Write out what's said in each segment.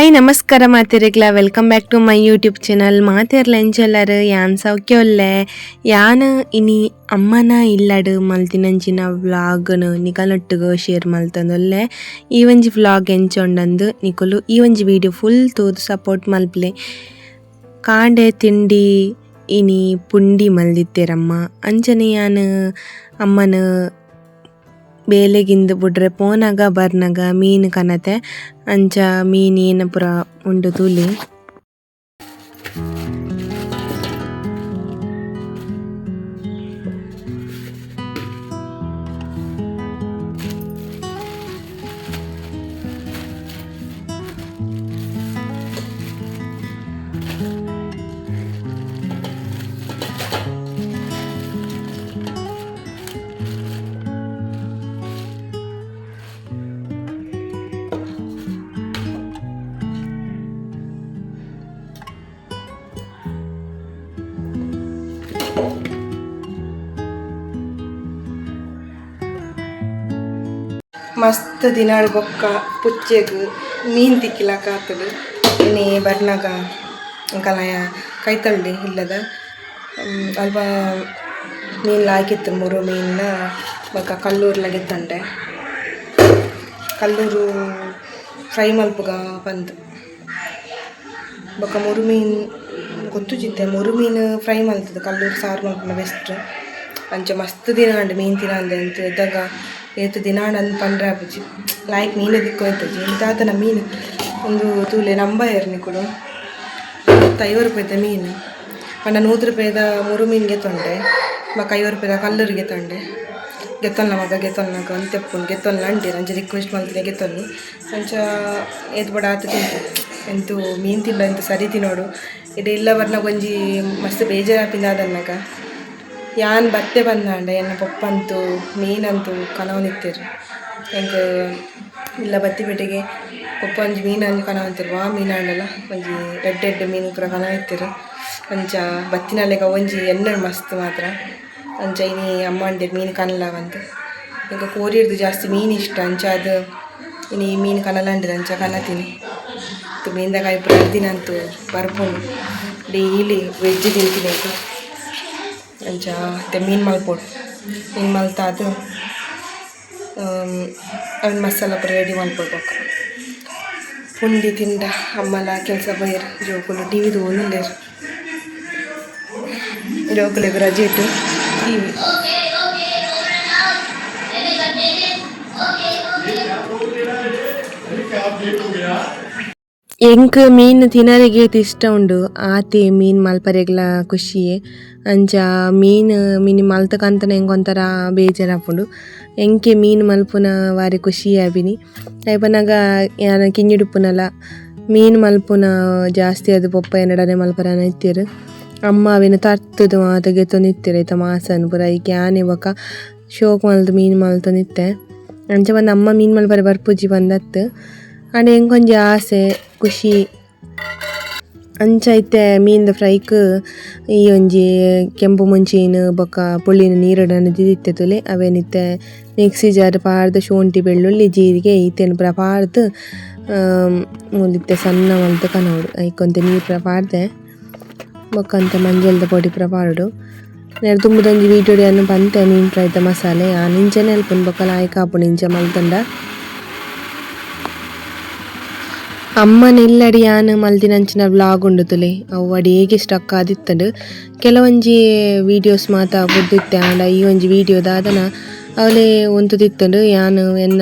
Hi ನಮಸ್ಕಾರ ಮಾತೆರೆಗ್ಲ, welcome back to my YouTube channel. ಮಾತೆರ್ಲ ಎಂಚೆಲ್ಲರು? ಯಾನ್ ಸೌಖ್ಯ. ಯಾನ್ ಇನಿ ಅಮ್ಮನ ಇಲ್ಲಡ್ ಮಲ್ತಿನಂಚಿನ ವ್ಲಾಗ್ನು ನಿಕಲ್ನೊಟ್ಟುಗು ಶೇರ್ ಮಲ್ತೊಂದುಲ್ಲೆ. ಈ ಒಂಜಿ ವ್ಲಾಗ್ ಎಂಚ ಉಂಡಂದು ನಿಕುಲು ಈ ಒಂಜಿ ವಿಡಿಯೋ ಫುಲ್ ತೂದು ಸಪೋರ್ಟ್ ಮಲ್ಪಲೆ. ಕಾಂಡೆ ತಿಂಡಿ ಇನಿ ಪುಂಡಿ ಮಲ್ದಿತ್ತೆರಮ್ಮ. ಅಂಚನೆ ಯಾನ್ ಅಮ್ಮನ ಬೇಲೆಗಿಂದು ಬುಡ್ರೆ ಪೋನಗ ಬರ್ನಗ ಮೀನು ಕನತೆ. ಅಂಚ ಮೀನ್ ಏನ ಪೂರ ಉಂಡು ತೂಲಿ. ಮಸ್ತ್ ದಿನಾಡ್ ಬೊಕ್ಕ ಪುಚ್ಚೆಗ್ ಮೀನ್ ತಿಕ್ಕಿಲಕ ಆತುಂಡು. ಇನಿ ಬರ್ನಗ ಎಂಕಲ್ನ ಕೈತಲ್ಡೆ ಇಲ್ಲದ ಅಲ್ಪ ಮೀನ್ ಲಾಯ್ಕಿತ್ತು, ಮುರು ಮೀನ್ನ ಬೊಕ್ಕ ಕಲ್ಲೂರ್ಲ ಗೆತ್ತೊಂಡೆ. ಕಲ್ಲೂರು ಫ್ರೈ ಮಲ್ಪುಗ ಪಂದ್ ಬೊಕ್ಕ ಮುರು ಮೀನ್ ಗೊತ್ತುಜಿತ್ತೆ. ಮುರು ಮೀನ್ ಫ್ರೈ ಮಲ್ತುದು ಕಲ್ಲೂರು ಸಾರು ಮಲ್ಪುನ ಬೆಸ್ಟ್. ಅಂಚ ಮಸ್ತ್ ದಿನ ಆಂಡ್ ಮೀನ್ ತಿನಂದೆ ಅಂತು. ಇತ್ತಾಗ ಏತ್ ದಿನ ಆಂಡ್ ಅಂದ್ ಪಂಡ್ರೆ ಆಪುಜಿ. ಲಾಯ್ಕ್ ಮೀನ್ ತಿಕ್ಕೊಂದಿತ್ತಿಜಿ. ಇಂತಾತನ ಮೀನ್ ಉಂದು ತೂಲೆ, ನಂಬಯೆರ್ ನಿಕುಲು. 50 ರೂಪಾಯಿದ ಮೀನ್ ಪಂಡ 100 ರೂಪಾಯಿದ ಮುರು ಮೀನ್ ಗೆತೊಂಡೆ, ಬೊಕ್ಕ 50 ರೂಪಾಯಿದ ಕಲ್ಲೂರು ಗೆತೊಂಡೆ. ಗೆತ್ತೊನ್ನ ಮಗ ಗೆತ್ತೊನ್ನಗ ಅಂತೆಪ್ಪುಂಡು ಗೆತ್ತೊನ್ನ ಅಂಟೇರ್. ಅಂಚ ರಿಕ್ವೆಸ್ಟ್ ಮಲ್ತಿನ ಗೆತ್ತೊನ್ನಿ. ಅಂಚ ಏತ್ ಬೋಡ ಆತ್ ತಿನ್ಪೆ. ಎಂತು ಮೀನ್ ತಿಂಡ ಎಂತ ಸರಿ ತಿನ್ನೋಡು. ಇಡೆ ಇಲ್ಲ ಬರ್ನಗ ಒಂಜಿ ಮಸ್ತ್ ಬೇಜಾರಾಪಿನ ದಾದನ್ನಗ ಯಾನ್ ಬತ್ತೆ ಬಂದಾಂಡ ಎನ್ನ ಪೊಪ್ಪಂತು ಮೀನಂತೂ ಕನವೊಂದಿತ್ತೆರ್. ಎಂಕ್ ಇಲ್ಲ ಬತ್ತಿ ಪೇಟೆಗೆ ಪೊಪ್ಪ ಒಂಜಿ ಮೀನ್ ಒಂಜಿ ಕನವಂತೆರ್. ವಾ ಮೀನಾಂಡಲ ಒಂಜಿ ಎಡ್ಡೆ ಎಡ್ಡೆ ಮೀನು ಪೂರ ಕನವಿತ್ತೆರ್. ಅಂಚ ಬತ್ತಿನಲೆಕ ಒಂಜಿ ಎಣ್ಣೆ ಮಸ್ತ್ ಮಾತ್ರ. ಅಂಚ ಇನಿ ಅಮ್ಮ ಅಂದೆರ್ ಮೀನು ಕನಲ ಪಂದ್. ಎಂಕ್ ಕೋರಿರ್ದ್ ಜಾಸ್ತಿ ಮೀನು ಇಷ್ಟ. ಅಂಚಾದ್ ಇನಿ ಮೀನು ಕನಲಂಡೆರ್, ಅಂಚ ಕನತಿನಿ. ಮೀನ್ದ ಕಾಯಿ ಪೂರ ದಿನಂತು ಬರ್ಪುಂಡು. ಡೈಲಿ ವೆಜ್ ತಿಂತಿನೈಕ್ ಅಂಚ ಇತ್ತೆ ಮೀನು ಮಲ್ಪೊಡು. ಮೀನು ಮಲ್ತಾದ್ ಅವೆನ್ ಮಸಾಲ ಪೂರ ರೆಡಿ ಮಲ್ಪೊಡು. ಬೊಕ್ಕ ಪುಂಡಿ ತಿಂಡ ಅಮ್ಮಲ ಕೆಲಸ ಪೋಯೆರ್. ಜೋಕುಲು ಟಿವಿ ತೂವೊಂದುಲ್ಲೆರ್. ಜೋಕುಲೆಗ್ ರಜೆಟ್ ಟಿವಿ. ಎಂಕ್ ಮೀನ್ ತಿನರೆಗ್ ಇಷ್ಟ ಉಂಡು, ಆತೆ ಮೀನ್ ಮಲ್ಪರೆಗ್ಲ ಖುಷಿಯೇ. ಅಂಚ ಮೀನ್ ಮಿನಿ ಮಲ್ತಕಂತನೆ ಎಂಕ್ ಒಂಥರ ಬೇಜಾರಾಪುಂಡು. ಎಂಕೆ ಮೀನ್ ಮಲ್ಪುನ ಬಾರಿ ಖುಷಿ ಆಪಿನಿ. ದಾಯೆ ಪನ್ನಗ ಯಾನ್ ಕಿನ್ನಿಡುಪ್ಪುನಲ ಮೀನ್ ಮಲ್ಪುನ ಜಾಸ್ತಿ ಅದು ಪೊಪ್ಪ ಎನ್ನಡನೆ ಮಲ್ಪರೆ ಇತ್ತೆರ್. ಅಮ್ಮ ಅವೆನ್ ತರ್ತುದು ಮಾತ ಗೆತ್ತೊಂದಿತ್ತೆರ್ ಐತ ಮಾಸನ್ ಪೂರ. ಐಕ್ ಯಾನೆ ಬೊಕ ಶೋಕು ಮಲ್ತ್ ಮೀನ್ ಮಲ್ತೊಂದಿತ್ತೆ. ಅಂಚ ಪಂದ್ ಅಮ್ಮ ಮೀನ್ ಮಲ್ಪರೆ ಬರ್ಪುಜಿ ಪಂದತ್ತು, ಆಂಡ ಎಂಕೊಂಜಿ ಆಸೆ ಖುಷಿ. ಅಂಚ ಇತ್ತೆ ಮೀನ್ದ ಫ್ರೈಕ್ ಈ ಒಂಜಿ ಕೆಂಪು ಮುಂಚಿನ ಬೊಕ್ಕ ಪುಳಿನ ನೀರುಡು ದಿದಿತ್ತೆ ತೂಲೆ. ಅವೆನ್ ಇತ್ತೆ ಮಿಕ್ಸಿ ಜಾರ್ ಪಾಡ್ದ್ ಶುಂಠಿ ಬೆಳ್ಳುಳ್ಳಿ ಜೀರಿಗೆ ಇತ್ತೆನ್ ಪೂರ ಪಾಡ್ದ್ ಮೂಲು ಇತ್ತೆ ಸಣ್ಣ ಮಲ್ತ್ ಕನೊಡು. ಐಕ್ ಒಂತೆ ನೀರು ಪೂರ ಪಾಡ್ದೆ. ಬೊಕ್ಕ ಒಂತೆ ಮಂಜಲ್ದ ಪೊಡಿ ಪೂರ ಪಾಡೊಡು. ನೆಡ್ ದುಂಬುದೊಂಜಿ ವೀಡಿಯೋಡ್ ಯಾನ್ ಪಂತೆ ಮೀನ್ ಫ್ರೈದ ಮಸಾಲೆ. ಯಾನ್ ಇಂಚನೆ ಅಲ್ಪುನು, ಬೊಕ್ಕ ಲಾಯ್ಕ್ ಆಪುಂಡು ಇಂಚ ಮಲ್ತುಂಡ. ಅಮ್ಮನ ಇಲ್ಲಡ್ ಯಾನ್ ಮಲ್ದಿನಂಚಿನ ವ್ಲಾಗ್ ಉಂಡು ತುಲೆ, ಅವು ಅಡೇಗೆ ಸ್ಟಕ್ ಆದಿತ್ತುಂಡು. ಕೆಲವೊಂಜಿ ವೀಡಿಯೋಸ್ ಮಾತ ಬುಡ್ದಿತ್ತೆ. ಆಂಡ ಈ ಒಂಜಿ ವೀಡಿಯೋ ದಾದನ ಅವಲೇ ಉಂತುದಿತ್ತುಂಡು. ಯಾನ್ ಎನ್ನ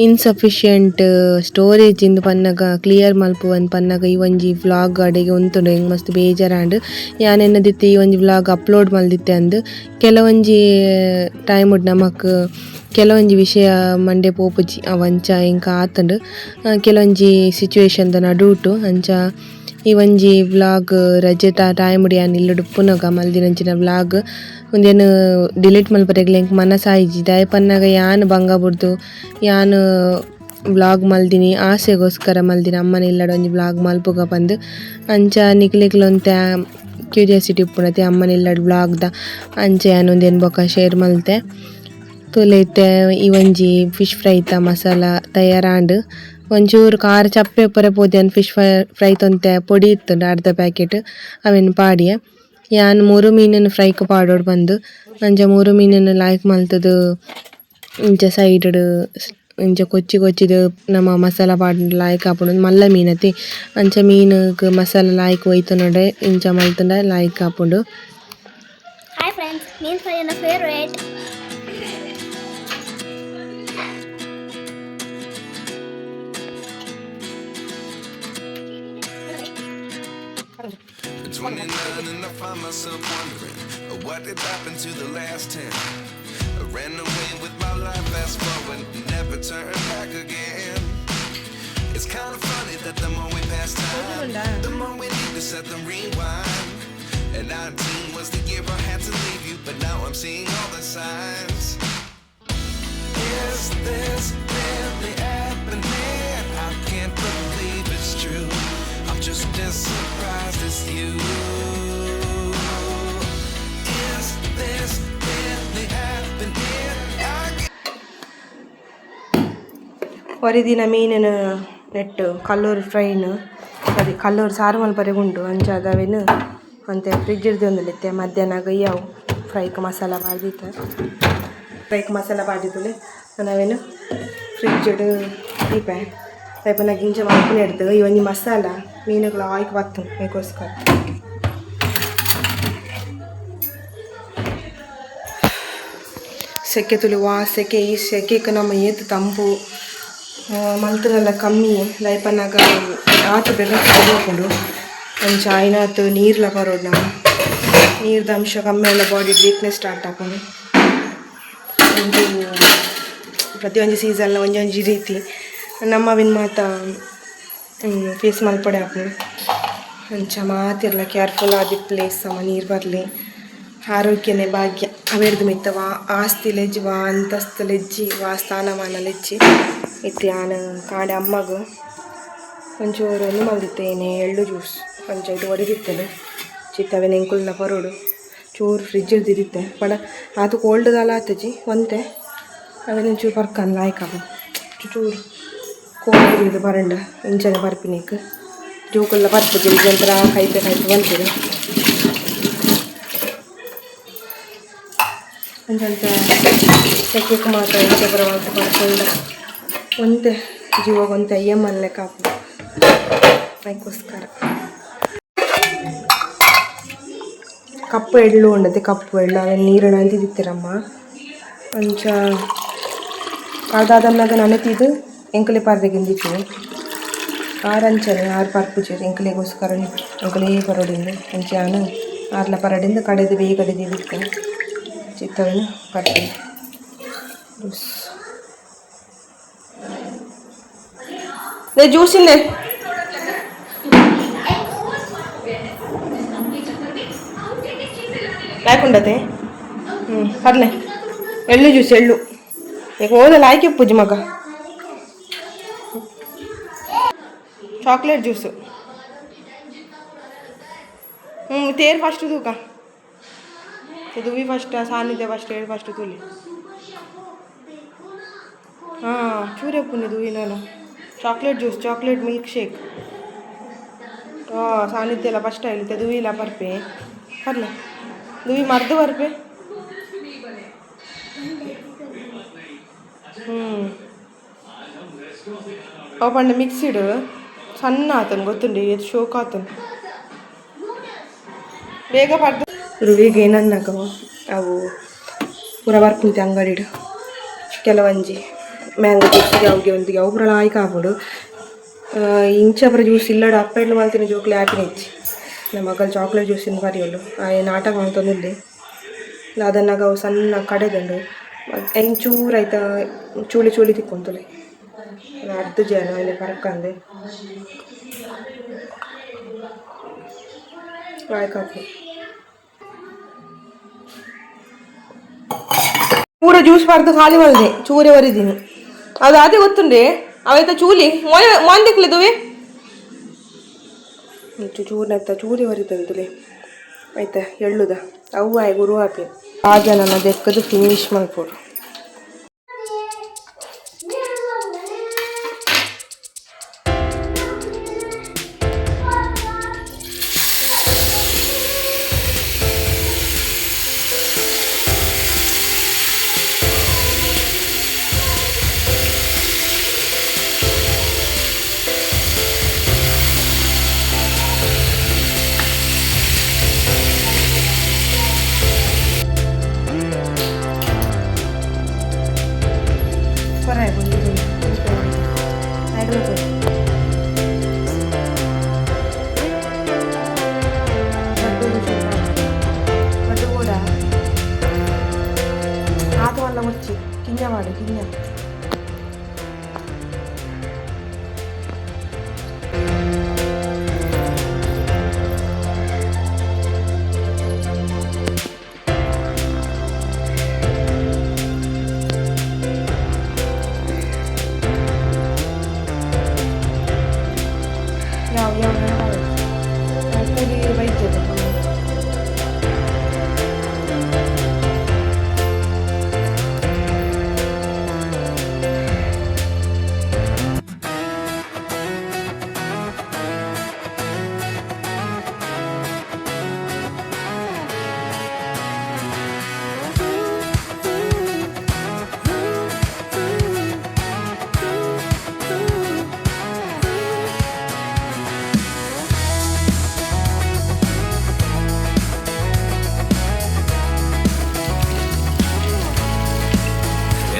ಇನ್ಸಫಿಷಿಯಂಟ್ ಸ್ಟೋರೇಜ್ ಇಂದು ಪನ್ನಗ ಕ್ಲಿಯರ್ ಮಲ್ಪುವಂದ್ ಪನ್ನಗ ಈ ಒಂಜಿ ವ್ಲಾಗ್ ಅಡೆಗೆ ಉಂತುಂಡು. ಎಂಕ್ ಮಸ್ತ್ ಬೇಜಾರಾಂಡ್. ಯಾನ್ ಎನ್ನದಿತ್ತೆ ಈ ಒಂಜಿ ವ್ಲಾಗ್ ಅಪ್ಲೋಡ್ ಮಲ್ದಿತ್ತೆ ಅಂದ್. ಕೆಲವೊಂಜಿ ಟೈಮ್ ನಮಕ್ ಕೆಲವೊಂಜಿ ವಿಷಯ ಮಂಡೆ ಪೋಪುಜಿ, ಅವು ಅಂಚ ಎಂಕ್ ಆತುಂಡು ಕೆಲವೊಂಜಿ ಸಿಚುವೇಶನ್ ದ ನಡುಟು. ಅಂಚ ಈ ಒಂಜಿ ವ್ಲಾಗ್ ರಜೆತ ಟೈಮ್ ಯಾನ್ ಇಲ್ಲಡ್ ಉಪ್ಪುನಗ ಮಲ್ದಿನಂಚಿನ ವ್ಲಾಗ್. ಉಂದೆನ್ ಡಿಲೀಟ್ ಮಲ್ಪರೆಗ್ಲ ಎಂಕ್ ಮನಸಾಯಿಜಿ. ದಾಯೆ ಪನ್ನಗ ಯಾನ್ ಬಂಗ ಬುಡ್ದು ಯಾನ್ ವ್ಲಾಗ್ ಮಲ್ದಿನಿ, ಆಸೆಗೋಸ್ಕರ ಮಲ್ದಿನಿ, ಅಮ್ಮನ ಇಲ್ಲಡ್ ಒಂಜಿ ವ್ಲಾಗ್ ಮಲ್ಪುಗ ಪಂದ್. ಅಂಚ ನಿಕ್ಲೆಗ್ಲ ಒಂತೆ ಕ್ಯೂರಿಯಾಸಿಟಿ ಉಪ್ಪುನತೆ ಅಮ್ಮನ ಇಲ್ಲಡ್ ವ್ಲಾಗ್ ದ. ಅಂಚ ಯಾನ್ ಉಂದೆನ್ ಬೊಕ ಶೇರ್ ಮಲ್ತೆ. ತೂಲೆ, ಇತ್ತೆ ಈ ಒಂಜಿ ಫಿಶ್ ಫ್ರೈತ ಮಸಾಲ ತಯಾರಾಂಡ್. ಒಂಚೂರು ಖಾರ ಚಪ್ಪೆ ಉಪ್ಪರೆ ಪೋದು ಫಿಶ್ ಫ್ರೈ ಫ್ರೈ ತೊಂತೆ ಪೊಡಿ ಇತ್ತುಂಡು ಅರ್ಧ ಪ್ಯಾಕೆಟ್ ಅವೆನ್ ಪಾಡಿಯೆ. ಯಾನ್ ಮೂರು ಮೀನನ್ನು ಫ್ರೈಕ್ ಪಾಡೋಡು ಬಂದು ಅಂಚ ಮೂರು ಮೀನನ್ನು ಲಾಯ್ಕ್ ಮಲ್ತುದು ಇಂಚ ಸೈಡ್ ಇಂಚ ಕೊಚ್ಚಿ ಕೊಚ್ಚಿದ್ ನಮ ಮಸಾಲ ಪಾಡ್ಂಡ ಲಾಯ್ಕ್ ಆಪುಂಡು ಮಲ್ಲ ಮೀನತೆ ಅಂಚ ಮೀನುಗ್ ಮಸಾಲ ಲಾಯ್ಕ್ ಒಯ್ತೊನಡೆ ಇಂಚ ಮಲ್ತುಂಡ ಲಾಯ್ಕ್ ಆಪುಂಡು. ಹಾಯ್ ಫ್ರೆಂಡ್ಸ್, ಮೀನ್ ಫ್ರೈ ನನ್ನ favourite. At 29 and I find myself wondering what did happen to the last 10. I ran away with my life, fast forward, never turn back again. It's kind of funny that the more we pass time, the more we need to set the rewind. And 19 was the year I had to leave you, but now I'm seeing all the signs. Is this really happening? I can't believe it's true. I'm just as surprised as you. Is this really happening? I ಒರಿದಿನ ಮೀನಿನ ನೆಟ್ಟು ಕಲ್ಲೂರು ಫ್ರೈನ್ ಅದು ಕಲ್ಲೂರು ಸಾರು ಮಲ್ಪರೆಗ್ ಉಂಡು ಅಂಚಾದ್ ಅವೆನ್ ಒಂತೆ fridge ದೀವೊಂದುಲ್ಲೆತ್ತೆ ಮಧ್ಯಾಹ್ನ ಇಯ್ಯಾವು ಫ್ರೈಕ್ ಮಸಾಲ ಪಾಡ್ದಿತ್ತೆ ಫ್ರೈಕ್ ಮಸಾಲ ಪಾಡ್ದಿತ್ತುಲೆ ಅವೆನ್ ಫ್ರಿಜ್ ದೀಪೆ ದಾಯೆ ಇಂಚ ಮಲ್ಪುನೆಡ್ದ್ ಈ ಒಂಜಿ ಮಸಾಲ ಮೀನುಗ್ಲ ಆಯ್ಕ್ ಬತ್ತುಂಡು ಐಕೋಸ್ಕರ. ಸೆಕೆ ತುಲು ವಾ ಸೆಕೆ ಈ ಸೆಕೆಕ್ ನಮ ಏತ್ ತಂಪು ಮಲ್ತುಂಡಲ ಕಮ್ಮಿ ದಾಯೆ ಪನ್ನಗ ಆತ್ ಬೇಗ ಪೋಪುಂಡು ಅಂಚ ಆಯಿನಾತ್ ನೀರ್ಲ ಪರೊಡು ನಮ ನೀರ್ದ ಅಂಶ ಕಮ್ಮಿ ಆಂಡ ಬಾಡಿಡ್ ವೀಕ್ನೆಸ್ ಸ್ಟಾರ್ಟ್ ಆಪುಂಡು. ಉಂದು ಪ್ರತಿಯೊಂಜಿ ಸೀಸನ್ ಒಂಜೊಂಜಿ ರೀತಿ ನಮ್ಮ ಅವೆನ್ ಮಾತ ಫೇಸ್ ಮಲ್ಪಡೆ ಆಪುಂಡು. ಅಂಚ ಮಾತೆರ್ಲ ಕೇರ್ಫುಲ್ ಆದಿಪ್ಪುಲೆ ಸಮ ನೀರು ಬರಲಿ ಆರೋಗ್ಯನೇ ಭಾಗ್ಯ ಅವೆಡ್ದ್ ಮಿತ್ತ್ ವಾ ಆಸ್ತಿಲೆಜ್ಜಿ ವಾ ಅಂತಸ್ತುಲೆಜ್ಜಿ ವಾ ಸ್ಥಾನಮಾನಲೆಜ್ಜಿ. ಇತ್ತೆ ಯಾನ್ ಕಾಂಡೆ ಅಮ್ಮಗ್ ಒಂಚೂರು ಉಂದು ಮಲ್ದಿತ್ತೇನೆ ಎಳ್ಳು ಜ್ಯೂಸ್ ಅಂಚ ಐಟ್ ಒರಿದಿತ್ತುಂಡು ಚಿತ್ತ ಅವೆನ್ ಎಂಕುಲ್ನ ಪರೊಡು ಚೂರು ಫ್ರಿಜ್ ದೀದಿತ್ತೆ ಪಂಡ ಆತ್ ಕೋಲ್ಡ್ ದಾಲ ಆತುಜಿ ಒಂತೆ ಅವೆನ್ ಒಂಚೂರು ಪರ್ಕನ್ ಲಾಯ್ಕ್ ಆಪುಂಡು ಚೂರು ಕೋಲ್ಡ್ ದೀದ್ ಪರಂಡ ಇಂಚನೆ ಪರ್ಪಿನೇಕ್ ಜೋಕುಲ್ಲ ಪರ್ಪುಜೆರ್ ಒಂಥರ ಕೈಪೆ ಕೈಪೆ ಮನ್ಪುವೆರ್. ಅಂಚ ಸೆಕೆಕ್ ಮಾತ ಇಂಚ ಪೂರ ಮಲ್ತ್ ಪರ್ಪುಂಡ ಒಂತೆ ಜೀವಗ್ ಒಂತೆ ಅಯ್ಯಮ್ಮನ ಲೆಕ ಆಪುಂಡು ಐಕೋಸ್ಕರ. ಕಪ್ಪು ಎಳ್ಳು ಉಂಡತೆ ಕಪ್ಪು ಎಳ್ಳು ಅವೆನ್ ನೀರುಡು ಅಂತಿದಿತ್ತೆರಮ್ಮ ಅಂಚ ಅದಾದನ್ನಗ ನನೆತಿದ್ ಎಂಕಲೆ ಪರ್ರೆಗ್ ಆರ್ ಅಂಚನೆ ಆರ್ ಪರ್ಪುಜೆರ್ ಎಂಕಲೆಗೋಸ್ಕರ ಎಂಕುಲೇ ಪರೊಡಿಂದು ಅಂಚ ಯಾನ್ ಆರ್ಲ ಪರಡಿಂದು ಕಡೆದ್ ಬೇಗಡೆ ದೀದಿತ್ತೆ ಚಿತ್ತವೆನ್ ಪರ್ಪೆ ಜ್ಯೂಸ್ ಜ್ಯೂಸ್ ಇಂದೆ. ಲಾಯ್ಕ್ ಹ್ಞೂ ಪರ್ಲೆ ಎಳ್ಳು ಜ್ಯೂಸ್ ಎಳ್ಳು ಈಗ ಹೋದಲ್ಲ ಆಯ್ಕೆ ಪೂಜೆ ಮಗ ಚಾಕ್ಲೇಟ್ ಜ್ಯೂಸು. ಹ್ಞೂ ತೇರು ಫಸ್ಟ್ ತೂಕ ದುವಿ ಫಸ್ಟ್ ಸಾನ್ನಿಧ್ಯ ಫಸ್ಟ್ ಏಳು ಫಸ್ಟ್ ತೂಲಿ. ಹಾಂ ಚೂರೆ ಪುಣ್ಯ ದುವಿ ನಾನು chocolate juice chocolate milk shake. ಹಾಂ ಸಾನ್ನಿಧ್ಯ ಎಲ್ಲ ಫಸ್ಟ್ ಆಯ್ತು ದುವಿ ಇಲ್ಲ ಪರ್ಪೆ ಪರ್ಲೆ ದುವಿ ಮರ್ದು ಪರ್ಪೆ. ಹ್ಞೂ ಅವು ಪಂಡ ಮಿಕ್ಸಿಡ್ ಸಣ್ಣ ಆತನ ಗೊತ್ತುಂಡು ಏತ್ ಶೋಕ್ ಆತನ ಬೇಗ ಪಡ್ದು ರುವಿಗೆ ಏನನ್ನಾಗ ಅವು ಪೂರ ಬರ್ಪುಂತೆ ಅಂಗಡಿಡ್ ಕೆಲವೊಂಜಿ ಮ್ಯಾಂಗೋ ಜ್ಯೂಸ್ ಅವುಗೆ ಒಂದು ಅವು ಪೂರ ಲಾಯ್ಕ್ ಆಪುಂಡು. ಇಂಚ ಪೂರ ಜ್ಯೂಸ್ ಇಲ್ಲಡ ಅಪ್ಪೆಡ್ಲು ಮಲ್ತಿನ ಜೋಕ್ಲೆ ಆಪಿನ ಇಜ್ಜಿ. ನಮ್ಮ ಮಗಲ್ ಚಾಕ್ಲೇಟ್ ಜ್ಯೂಸಿನ ಪರಿಯೊಲು ಆಯೆ ನಾಟಕ ಮಲ್ತೊಂದುಲ್ಲೆ ಅದನ್ನಾಗ ಅವು ಸಣ್ಣ ಕಡೆದುಂಡು ಎಂಚೂರು ಐತ ಚೂಳಿ ಚೂಳಿ ತಿಕ್ಕೊಂತುಲೆ ಅರ್ಧ ಜನ ಅಲ್ಲಿ ಪರಕಂದೆ ಲಾಯ್ಕ್ ಆಪುಂಡು. ಪೂರ ಜ್ಯೂಸ್ ಪರ್ದು ಖಾಲಿ ಮಲ್ದೆ ಚೂರೆ ಒರಿದೀನಿ ಅದು ಅದೇ ಗೊತ್ತುಂಡೆ ಅವೈತ ಚೂಲಿ ಮೋನೆ ಮೋನ್ ದಿಕ್ಲೆ ದುವೆ ಚೂರ್ನತ್ತ ಚೂರಿ ಒರಿದಂತುಲೆ ಆಯ್ತಾ ಎಳ್ಳುದ ಅವು ಆಯ್ ಗುರು ಆಪಿ ಆ ಜನ ದೆಕ್ಕದು ಫಿನಿಶ್ ಮಲ್ಪೊಡು. ಪಾಡು ಕಿನ್ನ. ಯಾವ ಯಾವ ಕೂಲಿ ಬೈತದೆ.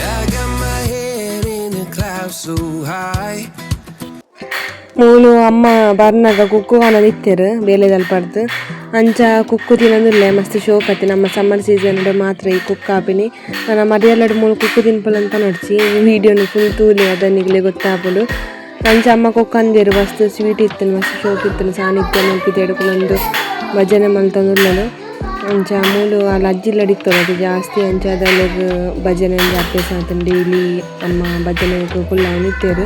I got my head in the clouds so high. ಮೂಲು ಅಮ್ಮ ಬರ್ನಾಗ ಕುಕ್ಕು ಇತ್ತೆರ್ ಬೇಲೆದಲ್ಪಡ್ದು. ಅಂಚ ಕುಕ್ಕು ತಿನ್ನೊಂದುಲ್ಲೆ ಮಸ್ತ್ ಶೋಕ್ ಅತ್ತೆ. ನಮ್ಮ ಸಮ್ಮರ್ ಸೀಸನ್ ಮಾತ್ರ ಈ ಕುಕ್ಕು ಆಪಿನಿ. ನನ್ನ ಮರಿಯಲ್ಲಡ್ ಮೂಲು ಕುಕ್ಕು ತಿನ್ಪುಲಂತ ನೋಡ್ಚಿ ವೀಡಿಯೋನು ಫುಲ್ ತೂಲೆ ಅದನಿಗ್ಲೆ ಗೊತ್ತಾಪುಂಡು. ಅಂಚ ಅಮ್ಮ ಕುಕ್ಕು ಅಂದೇರು ಮಸ್ತ್ ಸ್ವೀಟ್ ಇತ್ತುಂಡು, ಮಸ್ತ್ ಶೋಕ್ ಇತ್ತುಂಡು. ಸಾನಿಧ್ಯ ಮಲ್ಪಿದ ಭಜನೆ ಮಲ್ತೊಂದುಲ್ಲೆರ್. ಅಂಚ ಮೂಲು ಅಲ್ ಅಜ್ಜಿಲ್ಲಡ್ ಇತ್ತೊಲು ಅದು ಜಾಸ್ತಿ. ಅಂಚ ಅದಲೆಗ್ ಭಜನೆ ಒಂಜಿ ಅಭ್ಯಾಸ ಆತುಂಡು. ಡೈಲಿ ಅಮ್ಮ ಭಜನೆಗ್ ಕುಲ್ಲವೊಂದು ಇತ್ತೆರ್.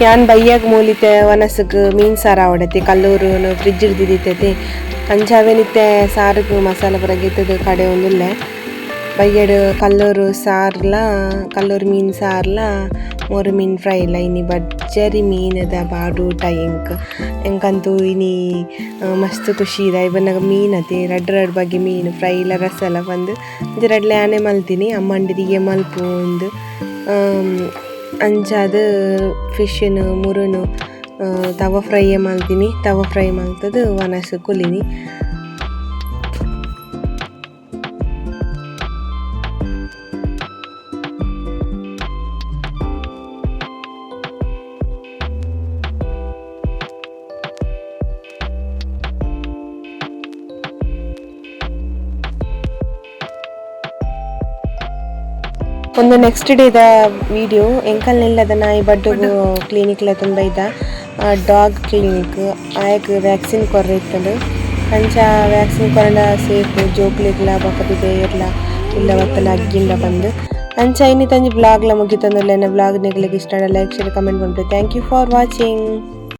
ಯಾನ್ ಬಯ್ಯಗ್ ಮೂಲಿತೆ ವನಸುಗ್ ಮೀನ್ ಸಾರು ಆವಡತೆ ಕಲ್ಲೂರು ಫ್ರಿಜ್ ದಿದಿತ್ತತೆ. ಅಂಚ ಅವೆನಿತ್ತೆ ಸಾರುಗು ಮಸಾಲೆ ಪೂರ ಗೆತ್ತುದು ಕಡೆ ಒಂದುಲ್ಲೆ. ಬಯ್ಯಡ್ ಕಲ್ಲೂರು ಸಾರ್ಲ ಕಲ್ಲೂರು ಮೀನ್ ಸಾರ್ಲ ಮೋರು ಮೀನ್ ಫ್ರೈ ಲ. ಇನಿ ಬಜ್ಜರಿ ಮೀನದ ಬಾಡೂಟ ಎಂಕ್ ಎಂಕಂತೂ ಇನಿ ಮಸ್ತ್ ಖುಷಿ ಇದೆ. ಬನ್ನಗ ಮೀನ್ ಅತೆ ರಡ್ಡ್ ರಡ್ಡ್ ಬಗೆ ಮೀನು ಫ್ರೈ ಲ ರಸಲ ಪಂದ್ ಇಂಚ ರಡ್ಡ್ ಯಾನೆ ಮಲ್ತಿನಿ. ಅಮ್ಮಂಡಿದಿಗೆ ಮಲ್ಪು ಉಂದು. ಅಂಚಾದ್ ಫಿಶ್ನು ಮುರುನು ತವ ಫ್ರೈ ಮಲ್ತಿನಿ. ತವ ಫ್ರೈ ಮಲ್ತುದು ವನಸ್ ಕುಲ್ಲಿನಿ. ಒಂದು ನೆಕ್ಸ್ಟ್ ಡೇದ ವಿಡಿಯೋ. ಎಂಕಲ್ ನಿಲ್ಲದ ನಾಯಿ ಬಡ್ಡುಗು ಕ್ಲಿನಿಕ್ ಲ ಬೈದ ಡಾಗ್ ಕ್ಲಿನಿಕ್. ಆಯಗ್ ವ್ಯಾಕ್ಸಿನ್ ಕೊರ್ರೆ ಇತ್ತುಂಡು. ಅಂಚ ವ್ಯಾಕ್ಸಿನ್ ಕೊರಂಡ ಸೇಫ್ ಜೋಕ್ಲೆಗ್ಲ ಬೊಕ ಪಿದಯರ್ಲ ಇಲ್ಲ ಬತ್ತಲ ಅಗ್ಗಿಂಡ ಪಂದ್. ಅಂಚ ಇನ್ನಿತಂಜಿ ಬ್ಲಾಗ್ ಲ ಮುಗಿತೊಂದುಲ್ಲೆ. ಎನ್ನ ಬ್ಲಾಗ್ ನಿಕ್ಲೆಗ್ ಇಷ್ಟ ಆಂಡ ಲೈಕ್ ಶೇರ್ ಕಮೆಂಟ್ ಮನ್ಪುಲೆ. Thank you for watching.